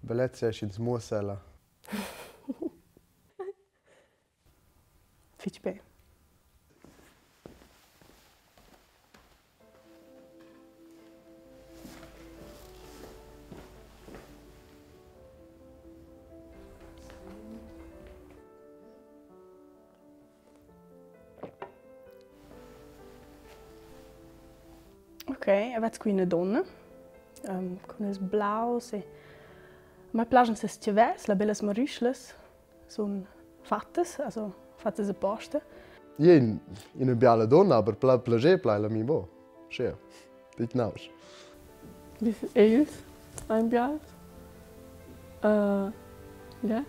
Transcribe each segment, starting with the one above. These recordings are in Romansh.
Bellezia ei sch'ins muossa ella. Fitg be. Ok, avets qui üna donna cun ils blaus e a mai plaschan ses chavels, la bellas marüschlas sun fattas, also fattas aposta. Ien ina biala donna, aber pla plager plai la mi bo. Schia, dit nausch. Dis els ein bials. Yeah.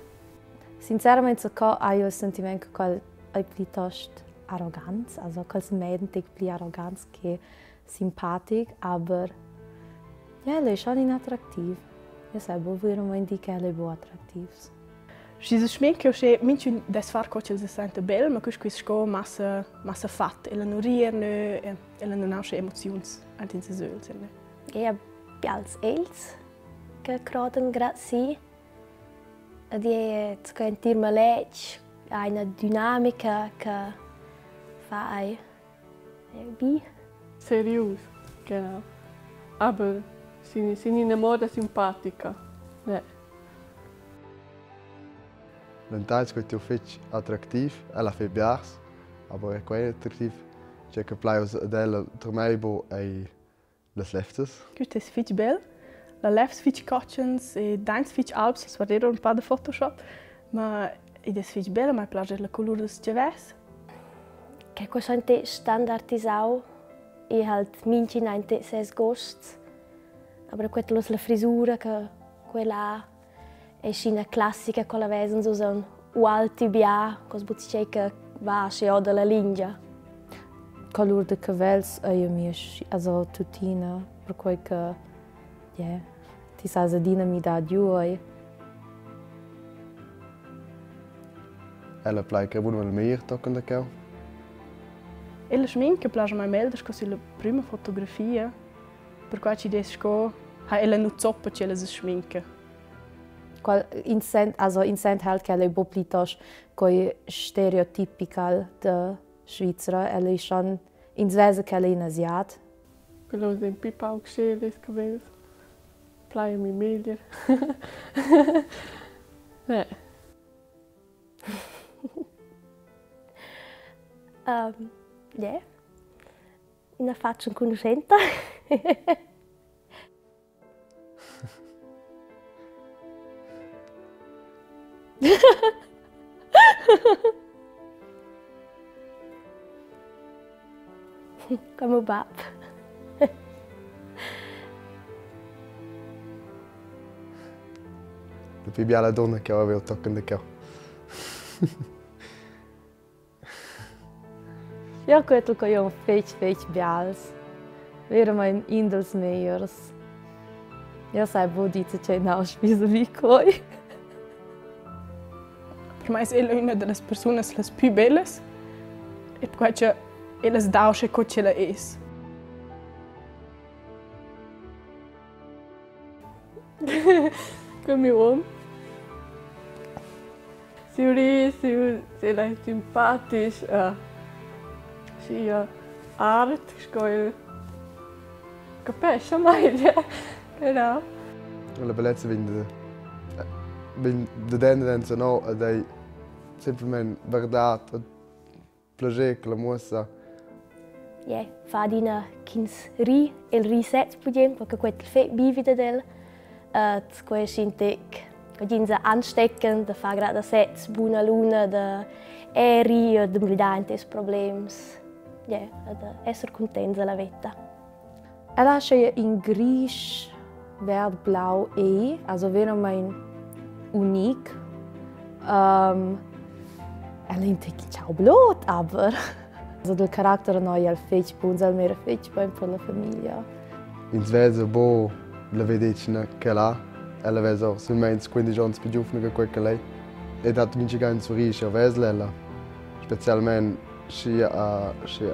Sincerament co hai il sentiment che quel ei plitost arrogants, also quels medentic pli arrogants che simpatic, aber ja, el ei schon in attraktiv. Io sai buca veramein dir che el ei buc attraktivs. Schi se schminca uschè minchün dess far co ch'el se senta bel, ma quist quist sco massa massa fat. Ella nu ria nö, ella nun ha uschè emoziuns aint in ses ögls. Eir bials els che crodan grad si. Ed è sco entir maletg ha ina dinamica che fa ei bi. Serius, genau. Aber sin, sin ina moda simpatica. Ne. Dentant sco tiu fetg attractiv, ella fa biars, aber è quei attraktiv, tgei che plai oz ad ella per mei bu ei las lefzas. Quist es fich bel. La lefs fich cotschens e daints fich albs, as guardero ün pa da Photoshop, ma id es fich bel, a mai plascha la culur dals chavès. Che questo è standardisau e halt mintgin ha ses gosts. Aber quella la frisura che quella è ina classica quella vesen so un ualti bia, cos buc che va sche oda la lingia. Colur de cavels ei a mi also tuttina, perquei che yeah, ti sas adina midar giu ei. Ella plai che bun il meglier tochen da cheu. Ella schminca piace mai meglio sco sulla prima fotografia, perquai chi dess sco ha ella nu zoppa ch'ella se schminca. Qual ins sent, also ins sent halt che ella è buc plitost quei stereotypical de Svizra, ella è schon ins vesa ch'ella è in asiat. Quello è un pi pauc schel ils cavels. Plai a mi meglier. Ne. Yeah. Ina faccia enconuschenta. Come bab. La pli biala donna che avevo tochen da cheu. Ja, quel che io fetg fetg bials. Verament in dels megliers. Ja sai buc dir tgei nausch vis-a-vis quei. Per me es ella üna da las persunas las pü bellas e perquai cha ella as dà uschè co ch'ella es. Cun miu um. Siu ri, siu el ei simpatic, sia art sco el capescha meglier, genau. La bellezza vegn da vegn da denter enzanò ed ei semplamein verdad e plascher che la muossa. Yeah, fa adina ch'ins ri, el ri sez pudiem, perché quel fe vivi dad el. Et quei è in tec ins anstecken, da far grad da sez buna luna, da eri e d'emblidar in tes problems. Yeah, da esser contents alla veta. Ella ha in grisch verd blau e, also verament unic. Ella in tec ciao blut, aber also del charakter noi el fetg buns, el mera fetg bein per la famiglia. Ins vesa bo la vedetgna che l'ha. Ella vesa silmeins 15 onns più giuvna che quei che lei. E dat mintga in surriso vesla ella. Specialmein schi schi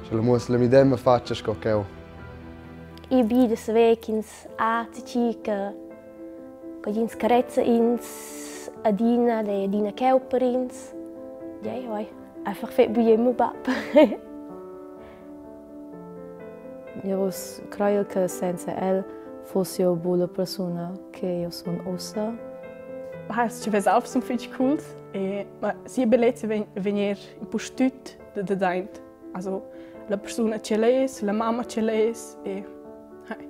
sche la muossa la medema faccia sco cheu. I bi da saver ch'ins ha tgi che Co ins carezza ins adina, el ei adina cheu per ins. Jei, oi, einfach fetg bugen miu bab. Jeu creio che senza el fossi jeu buca la persuna che jeu sun ussa. Ah, es chavels alvs sun fich cools e ma sia bellezza vegn vegnir impustüt da dadaint. Also la persuna ch'ella es, la mamma ch'ella es e hai.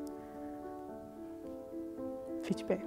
Fich bel.